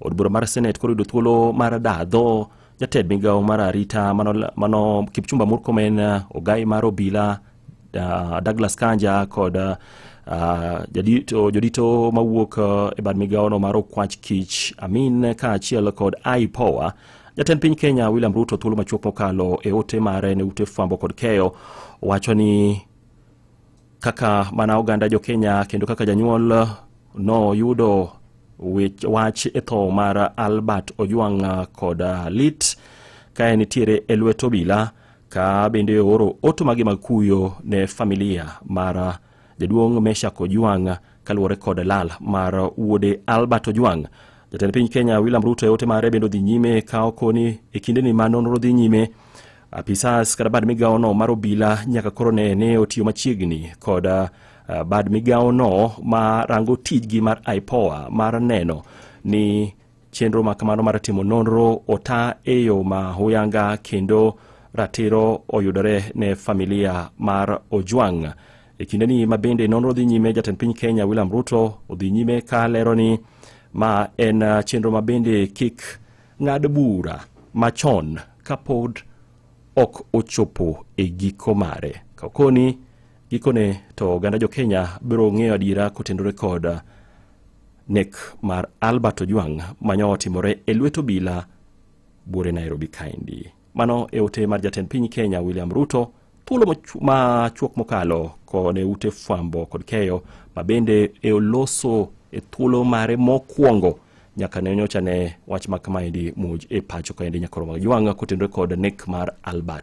Od bura mar Senate koro yudo thuolo mar dadho jatend migawo mar arita mano, mano Kipchumba Murkomen, ogai mar obila Douglas Kanja kod jodito mawuok e bad migawono mar okwach kich Amin kaachiel kod IPOA. Jatend piny Kenya William Ruto thuolo machuok mokalo e ote mare ne ute fwambo kod keyo wacho ni kaka mana oganda jo Kenya kendo kaka janyuol noyudo wach e tho mar Albert Ojwang kod lit ka en nitiere e lwet obila, ka bende ooro ote mage mag kuyo ne familia mar jaduong' Meshak Ojwang kaluwore kod lal mar wuode Albert Ojwang. Jatend piny Kenya William Ruto e ote mare bende odhi nyime ka okoni e kindeni ma nonro dhi nyime, apisas kata bad migawono mar obila nyaka koro ne ni otiyo machiegni kod bad migawono ma rango tijgi mar IPOA mar neno ni chenro ma kamano mar timo nonro ota e yo ma huyanga kendo ratiro oyudore ne familia mar Ojwang. E kindeni ma bende nonro dhi nyime, jatend piny Kenya William Ruto odhi nyime ka lero ni ma en chenro ma bende kik ng'ad bura machon kapod ok ochopo e giko mare. Kakoni gikone to oganda jo Kenya biro ng'eyo adiera kotenore kod nek mar Albert Ojwang manyo otimore e lwet obila buore Nairobi kaendi. Mano e ote mar jatend piny Kenya William Ruto thuolo machuok mokalo kone ute fwambo kod keyo ma bende e oloso e thuolo mare mokwongo nyaka ne nyocha ne wach ma kamaendi muoj e pacho kaendi nyakoro mag Ojwang kotenore kod nek mar Albert.